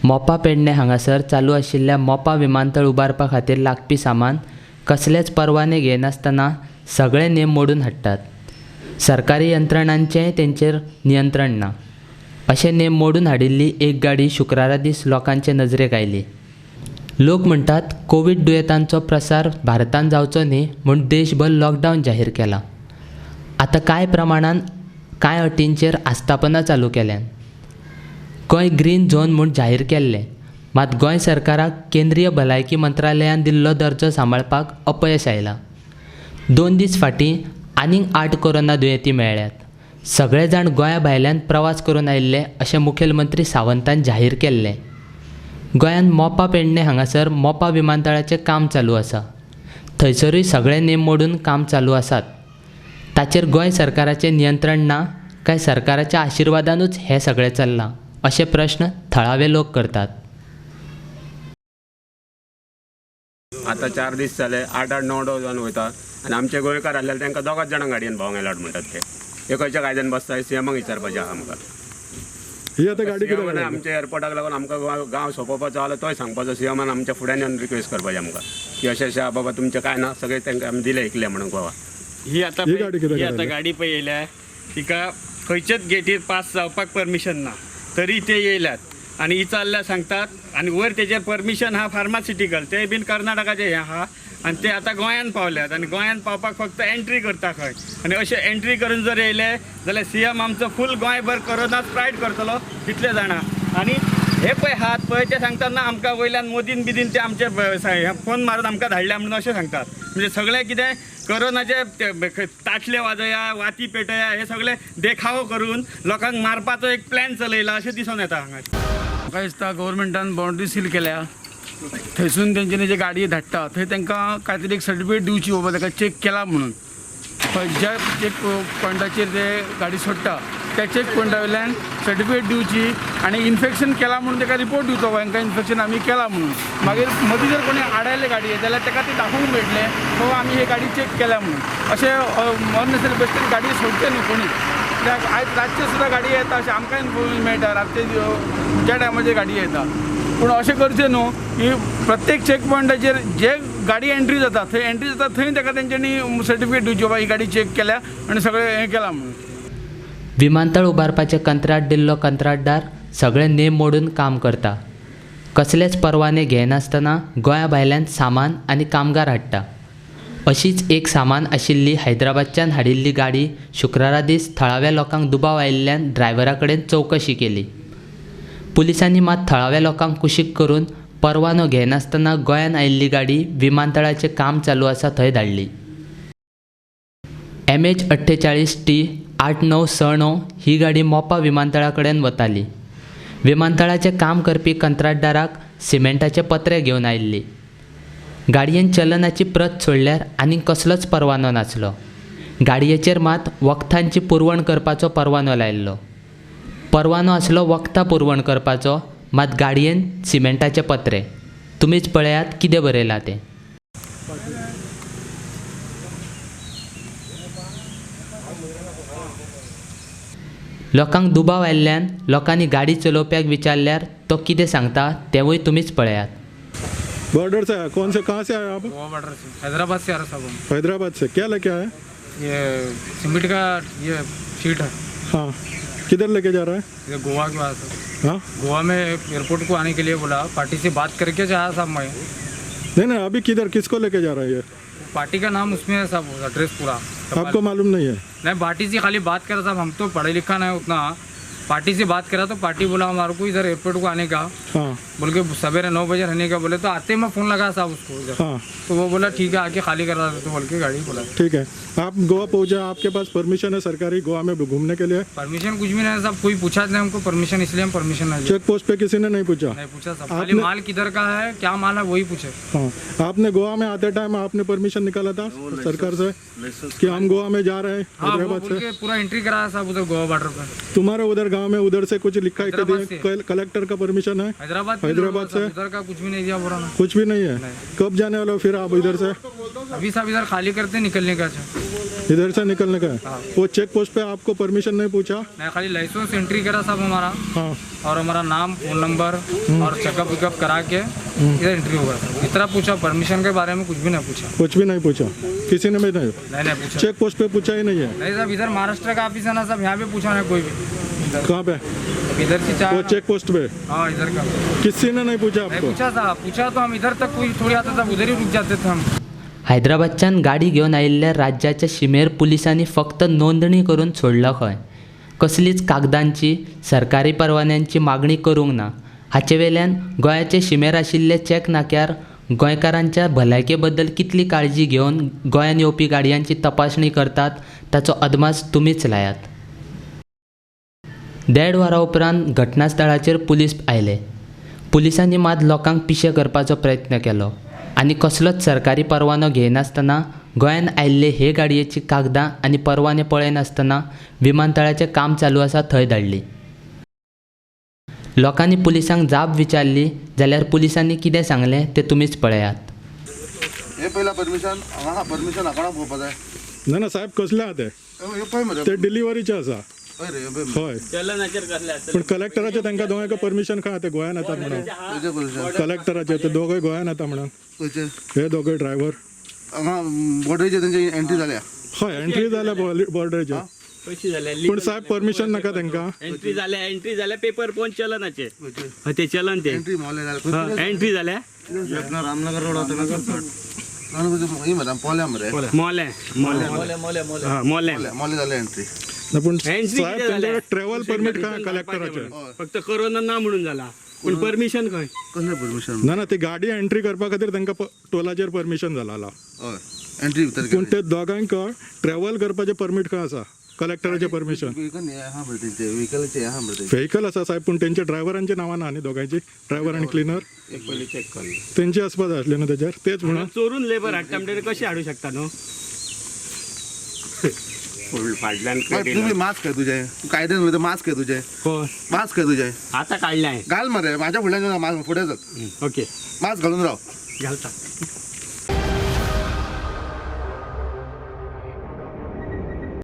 मोपा पेडणे हांगासर चालू आशिल्ल्या मोपा विमानतळ उबारपा खातीर लागपी सामान कसलेच परवाने घेनासतना सगळे नेम मोडून हाडटात. सरकारी यंत्रणांचेंय तेंचेर नियंत्रण ना. अशे नेम मोडून हाडिल्ली एक गाडी शुक्रारा दीस लोकांचे नजरेक आयली. लोक म्हणटात कोवीड दुयेंतांचो प्रसार भारतांत जावचो न्ही म्हूण देशभर लॉकडावन जाहीर केला. आतां कांय प्रमाणान कांय अटींचेर आस्थापनां चालू केल्यात. गोंय ग्रीन झोन म्हूण जाहीर केल्लें, मात गोंय सरकाराक केंद्रीय भलायकी मंत्रालयान दिल्लो दर्जो सांबाळपाक अपयश आयलां. 2 दीस फाटीं आनीक 8 कोरोना दुयेंती मेळ्ळ्यात. सगळे जाण गोंया भायल्यान प्रवास करून आयिल्ले अशें मुखेलमंत्री सावंतान जाहीर केल्लें. गोंयांत मोपा पेडणे हांगासर मोपा विमानतळाचें काम चालू आसा. थंयसरूय सगळे नेम मोडून काम चालू आसात. ताचेर गोंय सरकाराचें नियंत्रण ना काय सरकाराच्या आशिर्वादानूच हें सगळें चल्लां अशे प्रश्न थळावे लोक करतात. आतां 4 दीस जाले 8 8 9 9 जावन वयता आनी आमचे गोंयकार आसल्यार तांकां 2 जाणां गाडयेन भोंवंक अलावड म्हणटात. ते हे खंयच्या कायद्यान बसता सीएमाक विचारपाचें आहा आमकां. ही आतां गाडी कित्याक आमच्या एअरपोर्टाक लागून आमकां गांव सोंपोवपाचो जाल्यार तोय सांगपाचो सीएमान आमच्या फुड्यान येवन रिक्वेस्ट करपाचें आमकां की अशें अशें बाबा तुमचें कांय ना सगळें तांकां आमी दिलें इकलें म्हणून गोवा. ही आतां गाडी पळय येयल्या तिका खंयचेच गेटीर पास जावपाक परमिशन ना तरी ते येयल्यात आनी विचारल्यार सांगतात आनी वयर तेजेर परमिशन आहा फार्मासिटिकल ते बीन कर्नाटकाचे हें आहा आनी ते आतां गोंयांत पावल्यात आनी गोंयांत पावपाक फक्त एंट्री करता खंय आनी अशें एंट्री करून जर येयले जाल्यार सी एम आमचो फूल गोंयभर कोरोना स्प्रायड करतलो तितले जाणां. आनी हे पळय हात पळय ते सांगतात ना आमकां वयल्यान मोदीन बिदीन ते आमचे फोन मारून आमकां धाडल्या म्हणून अशें सांगतात. म्हणजे सगळें कितें कोरोनाचे ताटले वाजया वाती पेटया हे सगळे देखावो करून लोकांक मारपाचो एक प्लॅन चलयला अशें दिसून येता हांगा. म्हाका दिसता गव्हर्मेंटान बाउंड्री सील केल्या थंयसून तेंच्यांनी जे गाडी धाडटा थंय तांकां काय तरी एक सर्टिफिकेट दिवची बाबा ताका चॅक केला म्हणून. ज्या चॅक पॉयंटाचेर ते गाडी सोडटा त्या चॅक पॉयंटा वयल्यान सर्टिफिकेट दिवची आनी इन्फेक्शन केला म्हणून ताका रिपोर्ट दिवचो बाबा हांकां इन्फेक्शन आमी केला म्हणून. मागीर मदीं जर कोणी आडायले गाडये जाल्यार ताका ती दाखोवंक मेळटलें बाबा आमी ही गाडी चॅक केल्या म्हणून. अशें अननेसेसरी बेश्टे गाडी सोडचे न्हू कोणी. कित्याक आयज रातचे सुद्दां गाडी येता अशें आमकां इन्फॉर्मेशन मेळटा रातचे ज्या टायमाचेर गाडी येता. पूण अशें करचें न्हू की प्रत्येक चॅक पॉयंटाचेर जे गाडी एंट्री जाता थंय एंट्री जाता थंय ताका तेंच्यांनी सर्टिफिकेट दिवची बाबा ही गाडी चॅक केल्या आनी सगळें हें केलां म्हणून. विमानतळ उबारपाचें कंत्राट दिल्लो कंत्राटदार सगळे नेम मोडून काम करता. कसलेच परवाने घेनासतना गोंया भायल्यान सामान आनी कामगार हाडटा. अशीच एक सामान आशिल्ली हैदराबादच्यान हाडिल्ली गाडी शुक्रारा दीस थळाव्या लोकांक दुबाव आयिल्ल्यान ड्रायव्हरा कडेन चवकशी केली. पुलिसांनी मात थळाव्या लोकांक कुशीक करून परवानो घेनासतना गोंयांत आयिल्ली गाडी विमानतळाचें काम चालू आसा थंय धाडली. MH 48 T 8969 ही गाडी मोपा विमानतळा कडेन वताली. विमानतळाचें काम करपी कंत्राटदाराक सिमेंटाचे पत्रे घेवन आयिल्ली. गाडयेन चलनाची प्रत सोडल्यार आनीक कसलोच परवानो नासलो. गाडयेचेर मात वखदांची पुरवण करपाचो परवानो लायिल्लो. परवानो आसलो वखदां पुरवण करपाचो, मात गाडयेन सिमेंटाचे पत्रे. तुमीच पळयात कितें बरयलां तें. लोकांक दुबाव आयिल्ल्यान लोकांनी गाडी चलोवप्याक विचारल्यार तो कितें सांगता तेंवूय तुमीच पळयात. बॉर्डर से आया? कौन से कहाँ से आया आप? गोवा बॉर्डर से, हैदराबाद से आ रहा साहब हम. हैदराबाद से क्या लेके आए? ये सीमेंट का ये शीट है. हाँ, किधर लेके जा रहा है? ये गोवा के पास है. हाँ, गोवा में एयरपोर्ट को आने के लिए बोला, पार्टी से बात करके जाया साहब मैं. नहीं नहीं, अभी किधर किसको लेके जा रहा है ये? पार्टी का नाम उसमें है साहब, एड्रेस पूरा आपको मालूम नहीं है? नहीं, पार्टी से खाली बात करा साहब, हम तो पढ़े लिखा नहीं उतना. पार्टी से बात करा तो पार्टी बोला हमारे को इधर एयरपोर्ट को आने का. हाँ, बोल के सवेरे 9 बजे रहने का बोले तो आते मैं फ़ोन लगा साहब उसको इधर. हाँ, तो वो बोला ठीक है आके खाली करा दे तो बोल के गाड़ी बोला. ठीक है, आप गोवा पहुँचे, आपके पास परमिशन है सरकारी गोवा में घूमने के लिए? परमिशन कुछ भी नहीं साहब, कोई पूछा नहीं हमको परमिशन, इसलिए हम परमिशन नहीं। चेक पोस्ट पे किसी ने नहीं पूछा? नहीं पूछा साहब, खाली माल किधर का है क्या माल है वही पूछे। हाँ, आपने गोवा में आते टाइम आपने परमिशन निकाला था सरकार से कि हम गोवा में जा रहे हैं हैदराबाद से? पूरा एंट्री कराया साहब उधर गोवा बॉर्डर पर। तुम्हारे उधर गाँव में उधर से कुछ लिखा है कि कलेक्टर का परमिशन है? हैदराबाद से उधर का कुछ भी नहीं दिया, बोला कुछ भी नहीं है। कब जाने वाले हो फिर आप इधर से? अभी साहब इधर खाली करते निकलने का। इधर से निकलने का है। वो चेक पोस्ट पे आपको परमिशन नहीं पूछा? मैं खाली लाइसेंस एंट्री करा साहब हमारा। हाँ। और हमारा नाम, फोन नंबर और चेकअप वेकअप करा के इधर एंट्री हुआ था। इतना पूछा, परमिशन के बारे में कुछ भी नहीं पूछा। कुछ भी नहीं पूछा, किसी ने भी नहीं? नहीं नहीं पूछा। चेक पोस्ट पे पूछा ही नहीं है? नहीं साहब, इधर महाराष्ट्र का ऑफिस है ना साहब, यहाँ पे पूछा नहीं कोई भी। कहाँ पे? इधर से वो चाह चेक पोस्ट पे हाँ, इधर का किसी ने नहीं पूछा नहीं आपको? पूछा साहब। पूछा तो हम इधर तक कोई थोड़ी आता था, उधर ही रुक जाते थे हम। हैदराबादच्यान गाडी घेवन आयिल्ल्या राज्याच्या शिमेर पुलिसांनी फक्त नोंदणी करून सोडला खंय। कसलीच कागदांची सरकारी परवान्यांची मागणी करूंक ना। हाचे वेल्यान गोंयाचे शिमेर आशिल्ले चॅक नाक्यार गोंयकारांच्या भलायके बद्दल कितली काळजी घेवन गोंयान येवपी गाडयांची तपासणी करतात ताचो अदमास तुमीच लायात। 1.5 वरां उपरांत घटनास्थळाचेर पुलीस आयले। पुलिसांनी मात लोकांक पिशे करपाचो प्रयत्न केलो आनी कसलोच सरकारी परवानो घेयनासतना गोंयांत आयिल्ले हे गाडयेची कागदां आनी परवाने पळयनासतना विमानतळाचें काम चालू आसा थंय धाडली। लोकांनी पुलिसांक जाप विचारली जाल्यार पुलिसांनी कितें सांगलें तें तुमीच पळयात। हे पहिला परमिशन हांगा परमिशन हांगा पळोवपा जाय। ना ना साहेब, कसले आहा ते? हे पळय मरे। ते डिलिव्हरीचे आसा। हय रे, हे पळय। हय, चलनाचेर कसले आसतले? पूण कलेक्टराचे तांकां दोगांयक परमिशन खंय आहा? ते गोंयान येतात म्हणून खंयचे परमिशन? कलेक्टराचे ते दोगूय गोंयान येता म्हणून। खंयचे? हे दोगूय ड्रायव्हर हांगा बॉर्डरीचेर तेंची एंट्री जाल्या। हय, एंट्री जाल्या बॉर्डरीचेर, कशी जाल्या? पूण साहेब परमिशन नाका तांकां। एंट्री जाल्या, एंट्री जाल्या, पेपर पळोवन चलनाचे। खंयचे? हय, ते चलन ते एंट्री मोले जाल्या। एंट्री जाल्या। रामनगर रोड ही मरे पोल्या मरे। मोले मोले मोले मोले मोले जाल्या एंट्री। ना, पूण एंट्री साहेब कितें जाल्या? तेंच्याकडे ट्रॅव्हल परमीट खंय कलेक्टराचे? फक्त कोरोना ना म्हणून जाला, पूण परमिशन खंय? कसलें परमिशन? ना ना, ती गाडी एंट्री करपा खातीर तांकां टोलाचेर परमिशन जाला। हय, एंट्री भितर पूण ते दोगांक ट्रॅव्हल करपाचें परमीट खंय आसा? कलेक्टराचें परमिशन। व्हेकल आहा मरे तेंचे, व्हेकलाचे आहा मरे तेंचे। व्हेकल आसा साहेब, पूण तेंच्या ड्रायव्हरांच्या नांवान ना न्ही, दोगांयची ड्रायव्हर आनी क्लिनर एक पयलीं चॅक कर। तेंची आसपा जाय आसली न्हू तेजेर, तेच म्हणून चोरून लेबर हाडटा म्हणटकीर कशें हाडूं शकता न्हू? फाटल्यान तुमी मास्क खंय तुजें? तूं कायद्यान उलयता, मास्क खंय तुजें? कोण? मास्क खंय तुजें? आतां काडलें हांवें। घाल मरे, म्हाज्या फुडल्यान मास्क, फुडें चल। ओके, मास्क घालून राव। घालता।